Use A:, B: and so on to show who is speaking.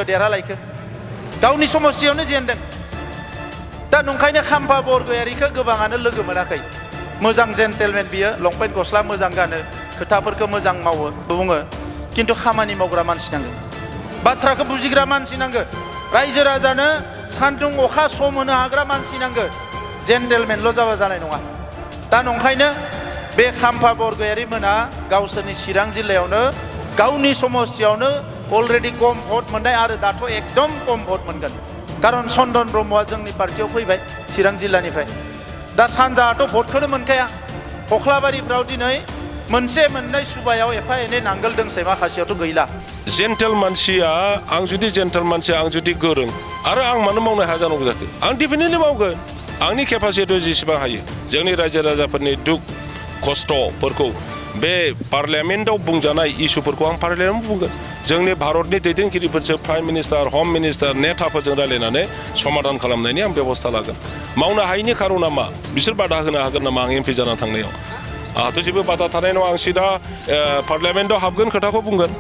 A: देरहालायखो गावनि समस्थियावनो जेनदों दा नंखायनो खाम्फा बरगयारिखौ गोबाङानो लोगो मोनाखै मोजां जेन्टेलमेन बियो लंपेन्ट गस्ला मोजां गानो खोथाफोरखौ मोजां मावो बुङो किन्तु खामानि मावग्रा मानसि नांगौ बाथ्राखौ बुजिग्रा मानसि नांगौ रायजो राजानो सान्दुं अखा सम होनो हाग्रा मानसि नांगौ जेन्टेलमेनल' जाबा जानाय नङा दा नंखायनो बे खाम्फा बरगयारि मोना गावसोरनि चिरां जिल्लायावनो गावनि समस्थियावनो अलरेडि कम भट मोननाय आरो दाथ' एकदम कम भट मोनगोन कारन चन्दन ब्रह्मआ जोंनि पार्टियाव फैबाय चिरां जिल्लानिफ्राय दा सानजाहाथ' भटखौनो मोनखाया खख्लाबारिफ्राव दिनै मोनसे मोननै सुबायाव एफा एनै नांगोल दोंसै माखासेयावथ' गैला
B: जेन्टेल मानसिया आं जुदि जेन्टेल मानसिया आं जुदि गोरों आरो आं मानो मावनो हाया जानांगौ जाखो आं डेफिनेटलि मावगोन आंनि केपासिटियाव जेसेबां हायो जोंनि रायजो राजाफोरनि दुख खस्थ'फोरखौ बे पार्लियामेन्टआव बुंजानाय इस्युफोरखौ आं पार्लियामेन्टआव बुंगोन जोंनि भारतनि दैदेनगिरिफोरजों प्राइम मिनिस्टार हम मिनिस्टार नेताफोरजों रायलायनानै समाधान खालामनायनि आं बेबस्था लागोन मावनो हायैनि खारना मा बिसोर बादा होनो हागोन नामा आं एमपि जाना थांनायाव आंहाथ' जेबो बादा थानाय नङा आं सिदा पार्लियामेन्टआव हाबगोन खोथाखौ बुंगोन